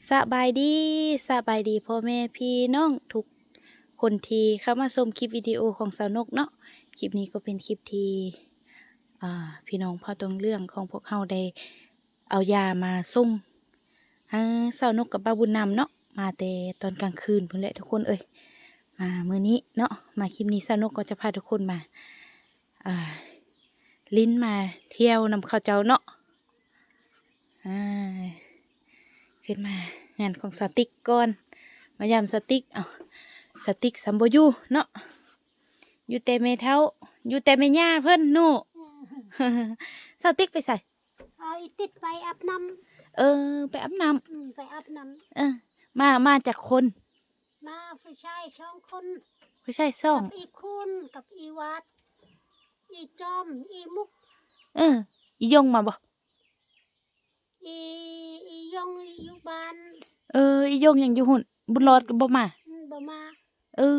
ສະບາຍດີ ສະບາຍດີພໍ່ແມ່ພີ່ນ້ອງທຸກຄົນທີ່ເຂົ້າມາຊົມຄລິບວິດີໂອຂອງສາວນົກເນາະ. ຄລິບນີ້ກໍເປັນຄລິບທີ່ ອ່າ ພີ່ນ້ອງເຜົ່າຕົງເຫຼືອງຂອງພວກເຮົາໄດ້ເອົາຢາມາສົ່ງໃຫ້ສາວນົກກັບບ່າວບຸນນຳເນາະ ມາແຕ່ຕອນກາງຄືນພຸ້ນແຫຼະທຸກຄົນເອີຍ. ມາມື້ນີ້ເນາະ ມາຄລິບນີ້ສາວນົກກໍຈະພາທຸກຄົນມາ ອ່າ ຫຼິ້ນມາທ່ຽວນຳເຂົາເຈົ້າເນາະ. ອ່າ ຂຶ້ນມາເຮືອນຂອງສາວຕິກກ່ອນ ມາຢາມສາວຕິກ. ເອົ້າ ສາວຕິກສ່ຳບໍ່ຢູ່ເນາະ ຢູ່ແຕ່ແມ່ເຖົ້າ ຢູ່ແຕ່ແມ່ຍ່າເພິ່ນເນາະ. ສາວຕິກໄປໃສ? ເອົາອີຕິດໄປອາບນ້ຳ. ເອີ ໄປອາບນ້ຳ. ອືມ ໄປອາບນ້ຳ. ເອີ ມາ ມາຈັກຄົນ? ມາຜູ້ຊາຍສອງຄົນ. ຜູ້ຊາຍສອງ? ກັບອີຄູນ ກັບອີຫວາດ ອີຈອມ ອີມຸກ. ເອີ ອີຢົງມາບໍ່? ອີ ອີຢົງຢູ່ບ້ານ. ເອີ ອີຢົງຍັງຢູ່ພຸ້ນ ບຸນຫຼອດກໍບໍ່ມາ? ອືມ ບໍ່ມາ. ເອີ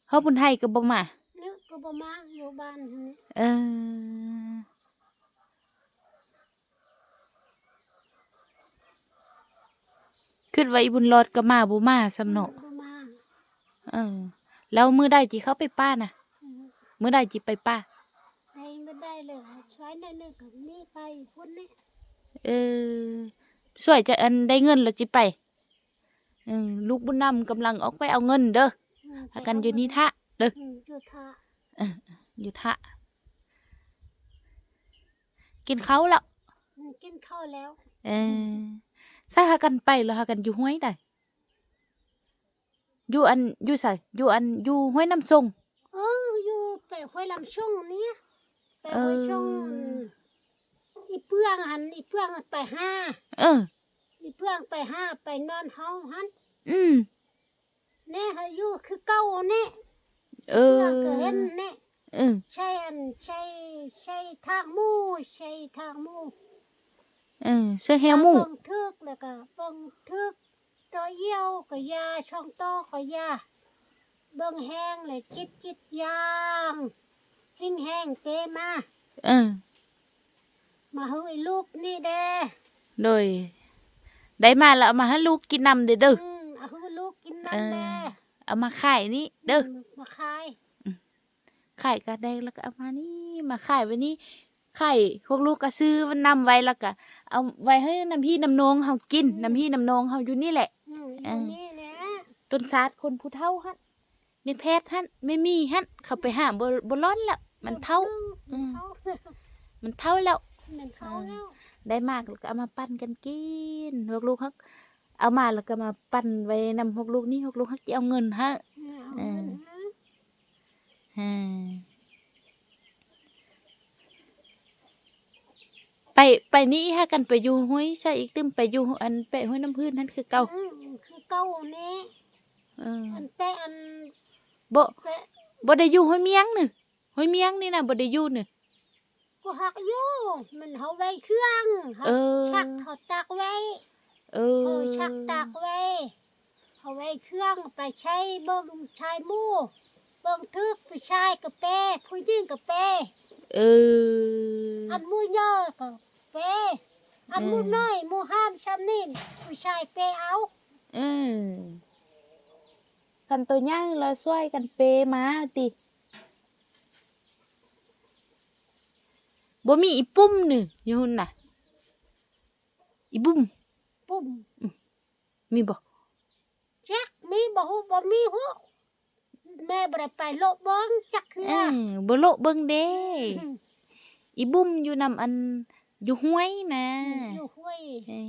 ເຮົາບຸນໄທກໍບໍ່ມາ? ເນາະ ກໍບໍ່ມາ ຢູ່ບ້ານຫັ້ນ. ເອີ ຄິດວ່າອີບຸນຫຼອດກໍມາ ບໍ່ມາຊ້ຳເນາະ. ອືມ ບໍ່ມາ. ເອີ ແລ້ວມື້ໃດຊິເຂົ້າໄປປ່ານະ? ອືມ ມື້ໃດຊິໄປປ່າ? ໄປບໍ່ໄດ້ເລີຍ ຊ່ວຍໜ້ອຍໜຶ່ງກໍມີໄປພຸ້ນແຫຼະ. ເອີ ຊ່ວຍຈະ ອັນ ໄດ້ເງິນແລ້ວຊິໄປ. ເອີ ລູກບຸນນຳກຳລັງອອກໄປເອົາເງິນເດີ. ອືມ ພາກັນຢູ່ນີ້ຖ້າເດີ. ອືມ ຢູ່ຖ້າ. ເອີ ຢູ່ຖ້າ. ກິນເຂົ້າແລ້ວ? ອືມ ກິນເຂົ້າແລ້ວ. ເອີ ໃສພາກັນໄປ ແລ້ວພາກັນຢູ່ຫ້ວຍໃດ? ຢູ່ອັນ ຢູ່ໃສ? ຢູ່ອັນ ຢູ່ຫ້ວຍນ້ຳຊົງ. ເອີ ຢູ່ໄປຫ້ວຍນ້ຳຊົງນີ້ ໄປຫ້ວຍຊົງ. ເອີ ອີເປືອງຫັ້ນ ອີເປືອງໄປຫາ. ເອີ ອີເປືອງໄປຫາ ໄປນອນເຮົາຫັ້ນ. ອືມ ແນ່ ເຮົາຢູ່ຄືເກົ່າແນ່. ເອີ ເພື່ອກໍເຫັນແນ່. ເອີ ໃສ່ອັນ ໃສ່ ໃສ່ທາງໝູ່ ໃສ່ທາງໝູ່. ເອີ ໃສ່ແຮວໝູ່. ເບິ່ງຖືກ ແລ້ວກໍເບິ່ງຖືກ ໂຕດຽວກໍຢ່າ ສອງໂຕກໍຢ່າ ເບິ່ງແຮງ ແລະ ຈິດ ຈິດຢ່າງ ຫິງແຮງເຕມາ. ເອີ ມາໃຫ້ລູກນີ້ແດ່. ໂດຍ ໄດ້ມາແລ້ວເອົາມາໃຫ້ລູກກິນນຳເດີ້. ອືມ ເອົາໃຫ້ລູກກິນນຳແດ່. ເອີ ເອົາມາຂາຍນີ້ເດີ້. ອືມ ມາຂາຍ. ອືມ ຂາຍກໍໄດ້ ແລ້ວກໍເອົາມານີ້ ມາຂາຍໄວ້ນີ້ ຂາຍ ພວກລູກກໍຊື້ນຳໄວ້ ແລ້ວກໍເອົາໄວ້ໃຫ້ນ້ຳພີ່ນ້ຳນ້ອງເຮົາກິນ. ອືມ ນ້ຳພີ່ນ້ຳນ້ອງເຮົາຢູ່ນີ້ແຫຼະ. ອືມ ເອີ ຢູ່ນີ້ແຫຼະ ຕົ້ນຊາດຄົນຜູ້ເຖົ້າຫັ້ນ ແມ່ແພດຫັ້ນ ແມ່ໝີຫັ້ນ ເຂົາໄປຫາບໍ່ ບໍ່ລອດແລ້ວ ມັນເຖົ້າ. ອືມ ມັນເຖົ້າ ມັນເຖົ້າແລ້ວ. ມັນເຖົ້າແລ້ວ. ເອີ ໄດ້ມາກແລ້ວກໍເອົາມາປັນກັນກິນ ພວກລູກເຮົາ ເອົາມາແລ້ວກໍມາປັນໄວ້ນຳພວກລູກນີ້ ພວກລູກເຮົາຊິເອົາເງິນໃຫ້. ເອີ ເອົາເງິນໃຫ້. ເອີ ເອີ ໄປ ໄປນີ້ຫາກັນໄປຢູ່ຫ້ວຍໃສອີກຕື່ມ ໄປຢູ່ອັນແປະຫ້ວຍນ້ຳພື້ນຫັ້ນຄືເກົ່າ. ອືມ ຄືເກົ່ານີ້. ເອີ ອັນແປະອັນ ບໍ່ ແປະ ບໍ່ໄດ້ຢູ່ຫ້ວຍມຽງນີ້ ຫ້ວຍມຽງນີ້ນະ ບໍ່ໄດ້ຢູ່ນີ້. ກໍຮັກຢູ່ ມັນເຮົາໄວ້ເຄື່ອງ ເຮົາ ເອີ ຊັກເຮົາຕາກໄວ້. ເອີ ເຮົາຊັກຕາກໄວ້ ເຮົາໄວ້ເຄື່ອງ ໄປໃຊ້ເບິ່ງຊາຍໝູ່ ເບິ່ງຖືກ ຜູ້ຊາຍກໍແປ ຜູ້ຍິງກໍແປ. ເອີ ອັນໝູ່ໃຫຍ່ກໍແປ ອັນໝູ່ ເອີ ນ້ອຍ ໝູ່ຫ້າມຊ່ຳນີ້ ຜູ້ຊາຍແປເອົາ. ເອີ ຄັນໂຕໃຫຍ່ລະຊ່ວຍກັນເປມາຕິ. ບໍ່ມີອີປຸ່ມນີ້ຢູ່ຫັ້ນນະ ອີບຸ້ມ ປຸ້ມ ອືມ ມີບໍ່? ຈັກມີບໍ່ຮູ້ ບໍ່ມີຮູ້ ແມ່ບໍ່ໄດ້ໄປໂລະເບິ່ງຈັກເທື່ອ. ເອີ ບໍ່ໂລະເບິ່ງເດ້. ອືມ ອີບຸ້ມຢູ່ນຳອັນ ຢູ່ຫ້ວຍນະ. ອືມ ຢູ່ຫ້ວຍ. ເອີ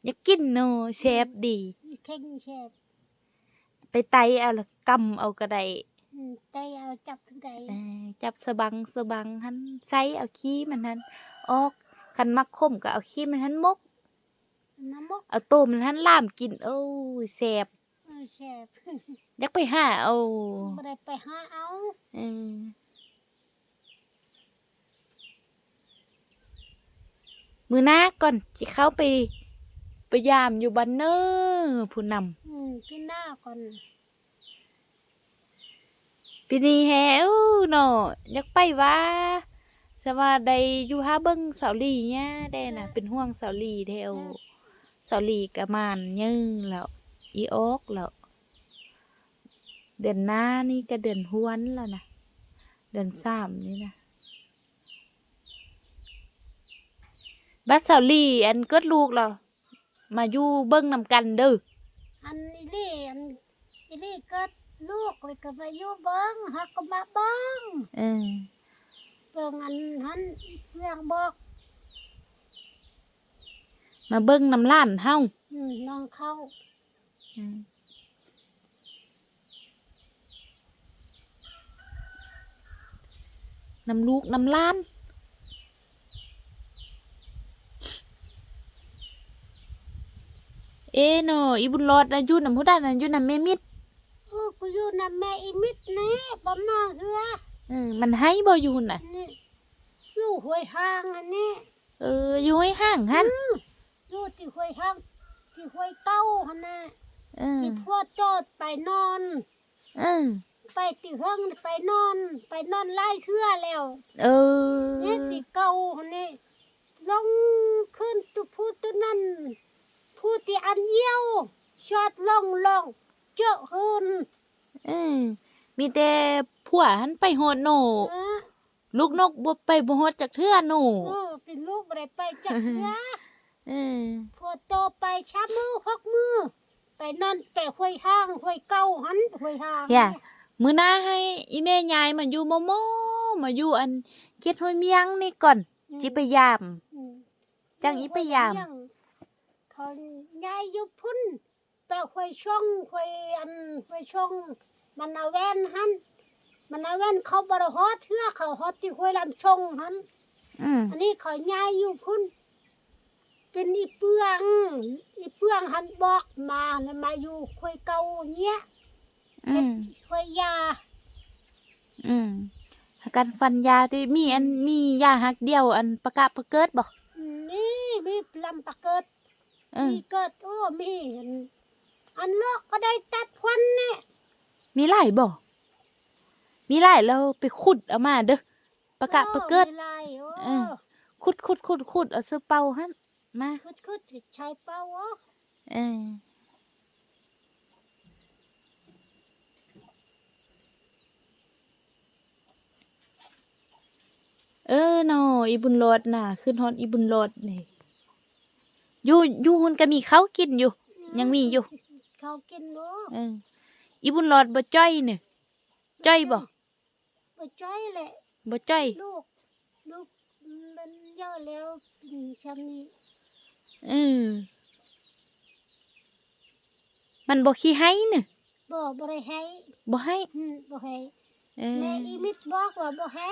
ຢາກກິນເນາະ ອືມ ແຊບດີ. ອີເຄັງແຊບ. ໄປໄຕເອົາລະກຳເອົາກໍໄດ້. ອືມ ໄຕເອົາຈັບໄດ້. ເອີ ຈັບສະບັງ ສະບັງຫັ້ນ ໃສ່ເອົາຂີ້ມັນຫັ້ນອອກ. ຄັນມັກຂົມກໍເອົາຂີ້ມັນຫັ້ນໝົກ. ມາໝົກ ເອົາໂຕມັນຫັ້ນຫຼາມກິນ. ໂອ້ຍ ແຊບ. ເອີ ແຊບ. ຢາກໄປຫາເອົາ. ບໍ່ໄດ້ໄປຫາເອົາ. ເອີ ມື້ໜ້າກ່ອນ ຊິເຂົ້າໄປ ໄປຢາມຢູ່ບ້ານເນີ ຜູ້ນຳ. ອືມ ປີໜ້າກ່ອນ. ປີນີ້ແຮ ໂອ້ ເນາະ ຢາກໄປວ່າ ສະວ່າໄດ້ຢູ່ຫາເບິ່ງສາວຫຼີແດ່ນະ ເປັນຫ່ວງສາວຫຼີແທ້. ໂອ້ ສາວຫຼີກະມ່ານໃຫຍ່ແລ້ວ ອີອອກແລ້ວ ເດືອນໜ້ານີ້ກະເດືອນຮວນແລ້ວນະ ເດືອນສາມນີ້ນະ. ບັດສາວຫຼີອັນເກີດລູກແລ້ວ ມາຢູ່ເບິ່ງນຳກັນເດີ. ອັນອີ່ຫຼີ ອັນອີ່ຫຼີເກີດລູກ ຂ້ອຍກໍມາຢູ່ເບິ່ງ ເຮົາກໍມາເບິ່ງ ເອີ ເບິ່ງອັນຫັ້ນ ເພື່ອບອກ ມາເບິ່ງນຳຫຼານເຮົາ ອືມ ນ້ອງເຂົາ ອືມ. ນຳລູກນຳຫຼານ ເອເນາະ ອີບຸນຫຼອດນະ ຢູ່ນຳຜູ້ໃດນະ? ຢູ່ນຳແມ່ມິດ. ເອີ ກູຢູ່ນຳແມ່ອີມິດນີ້ ບໍ່ມາເຮືອ. ເອີ ມັນໄຫ້ບໍ່ຢູ່ຫັ້ນນະ? ນີ້ ຢູ່ຫ້ວຍຮ່າງອັນນີ້. ເອີ ຢູ່ຫ້ວຍຮ່າງຫັ້ນ. ອື ຢູ່ທີ່ຫ້ວຍຮ່າງ ທີ່ຫ້ວຍເກົ່າຫັ້ນນະ. ເອີ ທີ່ພວກໂຈດໄປນອນ. ເອີ ໄປຕິເຫິງ ໄປນອນ ໄປນອນຫຼາຍເທື່ອແລ້ວ. ເອີ ເຮັດຕິເກົ່າຫັ້ນນີ້ ລົງຂຶ້ນຕຸຜູ້ຕຸນັ້ນ ຜູ້ທີ່ອັນອຽວ ຊອດລົງ ລົງເຈີະຄືນ. ເອີ ມີແຕ່ຜົວຫັ້ນໄປຮອດໂນ. ເອີ ລູກນົກບໍ່ໄປ ບໍ່ຮອດຈັກເທື່ອໂນ. ເອີ ເປັນລູກບໍ່ໄດ້ໄປຈັກເທື່ອ. ເອີ ຜົວໂຕໄປສາມມື້ຫົກມື້ ໄປນອນແຕ່ຫ້ວຍຮ່າງ ຫ້ວຍເກົ່າຫັ້ນ ຫ້ວຍຮ່າງ. ເອີ ມື້ໜ້າໃຫ້ອີ່ແມ່ຍ້າຍມາຢູ່ໝໍ່ໆ ມາຢູ່ອັນເຂດຫ້ວຍມຽງນີ້ກ່ອນ. ອື ຊິໄປຢາມ. ອື ຈັ່ງອີ່ໄປຢາມ. ເຂົາຍ້າຍຢູ່ພຸ້ນ ໄປຫ້ວຍຊົງ ຫ້ວຍອັນ ຫ້ວຍຊົງ ມັນນາແວ່ນຫັ້ນ ມັນນາແວ່ນ ເຂົາບໍ່ໄດ້ຮອດເທື່ອ ເຂົາຮອດທີ່ຫ້ວຍລຳຊົງຫັ້ນ. ອື ອັນນີ້ເຂົາຍ້າຍຢູ່ພຸ້ນ ເປັນອີເປືອງ ອີເປືອງຫັ້ນບອກມາ ແລ້ວມາຢູ່ຫ້ວຍເກົ່າເນຍ. ອື ເຮັດຫ້ວຍຢາ. ອື ຫາກັນຟັນຢາຕິ ມີອັນ ອື ມີຢາຮັກດຽວ ອັນປະກະປະເກີດບໍ່? ອື ມີ ມີລຳປະເກີດ. ເອີ ມີເກີດ ໂອ້ ມີ ອັນ ອັນລອກກໍໄດ້ຕັດຄວັນແນ່. ມີຫຼາຍບໍ່? ມີຫຼາຍແລ້ວໄປຂຸດເອົາມາເດີ ປະກະປະເກີດ. ເອີ ເອີ ຂຸດໆໆ ເອົາເສື້ອເປົ່າຫັ້ນມາ ຂຸດໆ ໃຊ້ເປົ່າ. ເອີ ເອີເນາະ ອີບຸນຫຼອດນະ ຄຶດຮອດອີບຸນຫຼອດນີ້. ຢູ່ ຢູ່ພຸ້ນກໍມີເຂົ້າກິນຢູ່ ອືມ ຍັງມີຢູ່ ເຂົ້າກິນຢູ່. ເອີ ອີບຸນຫຼອດບໍ່ຈ່ອຍນີ້ ຈ່ອຍບໍ່? ບໍ່ຈ່ອຍແຫຼະ ບໍ່ຈ່ອຍ. ລູກ ລູກມັນເຍາະແລ້ວ ອືມ ຊ່ຳນີ້. ເອີ ມັນບໍ່ຂີ້ໄຫ້ນີ້? ບໍ່ ບໍ່ໄດ້ໄຫ້. ບໍ່ໄຫ້? ອືມ ບໍ່ໄຫ້. ເອີ ແມ່ອີມິດບອກວ່າບໍ່ໄຫ້.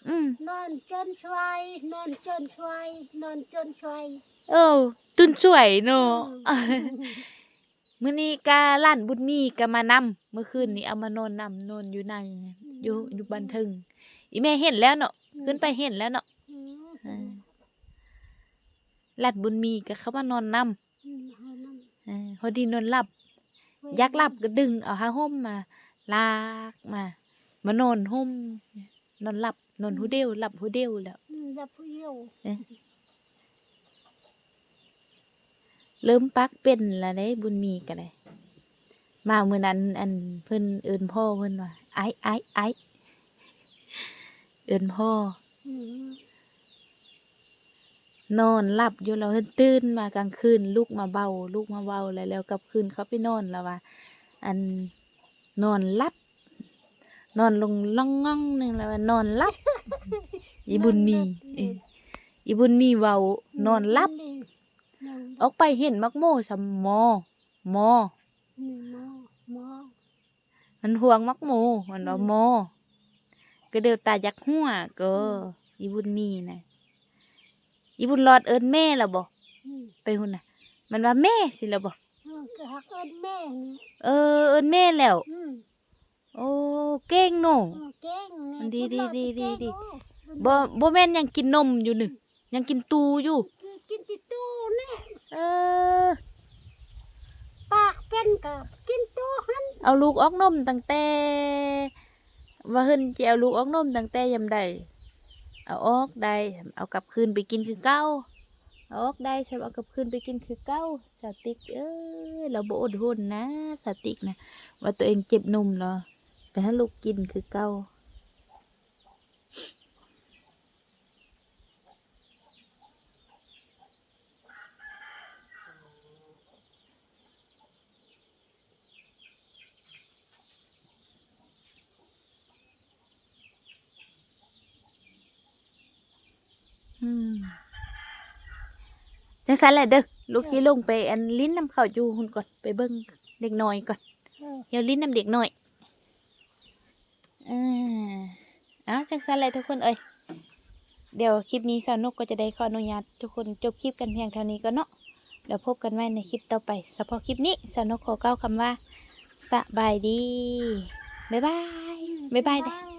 ອືມ ນອນຈົນສວາຍ ນອນຈົນສວາຍ ນອນຈົນສວາຍ. ເອີ ຕື່ນສວາຍເນາະ. ອືມ ມື້ນີ້ກະຫຼານບຸນມີກະມານຳ ມື້ຄືນນີ້ເອົາມານອນນຳ ນອນຢູ່ໃນ ອືມ ຢູ່ ຢູ່ບ້ານເທິງ. ອີແມ່ເຫັນແລ້ວເນາະ ອືມ ຂຶ້ນໄປເຫັນແລ້ວເນາະ. ອືມ ເອີ ຫຼານບຸນມີກະເຂົ້າມານອນນຳ. ອືມ ເຮົານຳ ເອີ ພໍດີນອນຫຼັບ ຢາກຫຼັບກະດຶງເອົາຜ້າຫົ່ມມາລາກມາ ມານອນຫົ່ມ ນອນຫຼັບ ນອນ ອືມ ຫູດຽວ ຫຼັບຫູດຽວແລ້ວ. ອືມ ຫຼັບຫູດຽວ. ເອີ ເລີ່ມປາກເປັນລະເດ້ ບຸນມີກະໄດ້. ມາມື້ນັ້ນ ອັນ ເພິ່ນເອີ້ນພໍ່ເພິ່ນວ່າ ອ້າຍ ອ້າຍ ອ້າຍ ເອີ້ນພໍ່. ອືມ ນອນຫຼັບຢູ່ ລະເພິ່ນຕື່ນມາກາງຄືນ ລຸກມາເວົ້າ ລຸກມາເວົ້າ ແລ້ວ ແລ້ວກັບຄືນເຂົ້າໄປນອນ ລະວ່າ ອັນ ນອນຫຼັບ ນອນລົງລ່ອງງ່ອງໜຶ່ງ ລະວ່ານອນຫຼັບ. ອີບຸນມີ ນອນຫຼັບ ເອີ ອີບຸນມີເວົ້າ ອືມ ນອນຫຼັບ. ອອກໄປເຫັນໝາກໂມຊຳ ມໍ ມໍ ອືມ ມໍ ມໍ ມັນຫ່ວງໝາກໂມ ມັນວ່າ ອືມ ມໍ ກະເດີຕາຢາກຫົວກໍ ອືມ ອີບຸນມີນະ. ອີບຸນຫຼອດເອີ້ນແມ່ລະບໍ່? ອືມ ໄປພຸ້ນນະ ມັນວ່າແມ່ຊີ້ລະບໍ່? ເອີ ກະຮັກເອີ້ນແມ່ນີ້. ເອີ ເອີ້ນແມ່ແລ້ວ. ອືມ ໂອ້ ເກັ່ງເນາະ. ເອີ ເກັ່ງ ດີ ດີ ດີ ດີ ເກັ່ງ ບໍ່ ບໍ່ແມ່ນຍັງກິນນົມຢູ່ນີ້ ຍັງກິນຕູຢູ່ ກິນ ກິນແຕ່ຕູນີ້. ເອີ ປາກເປັນກະກິນຕູຫັ້ນ. ເອົາລູກອອກນົມຕັ້ງແຕ່ ວ່າເພິ່ນຊິເອົາລູກອອກນົມຕັ້ງແຕ່ຍາມໃດ? ເ າອອກໄດ້ ເອົາກັບຄືນໄປກິນຄືເກົ່າ ເອົາອອກໄດ້ ສຳເອົາກັບຄືນໄປກິນຄືເກົ່າ. ສາວຕິກເອີຍ ລາວບໍ່ອົດທົນນະ ສາວຕິກນະ ວ່າຕົວເອງເຈັບນົມລະ ໄປໃຫ້ລູກກິນຄືເກົ່າ. ອືມ ຈັ່ງຊັ້ນແຫຼະເດີ ລູກ ເອີ ຊິລົງໄປອັນຫຼິ້ນນຳເຂົາຢູ່ພຸ້ນກ່ອນ ໄປເບິ່ງເດັກນ້ອຍກ່ອນ ເອີ ດຽວຫຼິ້ນນຳເດັກນ້ອຍ. ເອີ ເອົາ ຈັ່ງຊັ້ນແຫຼະທຸກຄົນເອີຍ ດຽວຄລິບນີ້ສາວນົກກໍຈະໄດ້ຂໍອະນຸຍາດທຸກຄົນຈົບຄລິບກັນພຽງເທົ່ານີ້ກ່ອນເນາະ ແລ້ວພົບກັນໃໝ່ໃນຄລິບຕໍ່ໄປ. ສະເພາະຄລິບນີ້ ສາວນົກຂໍກ່າວຄຳວ່າ ສະບາຍດີ ບາຍບາຍ ບາຍບາຍເດີ.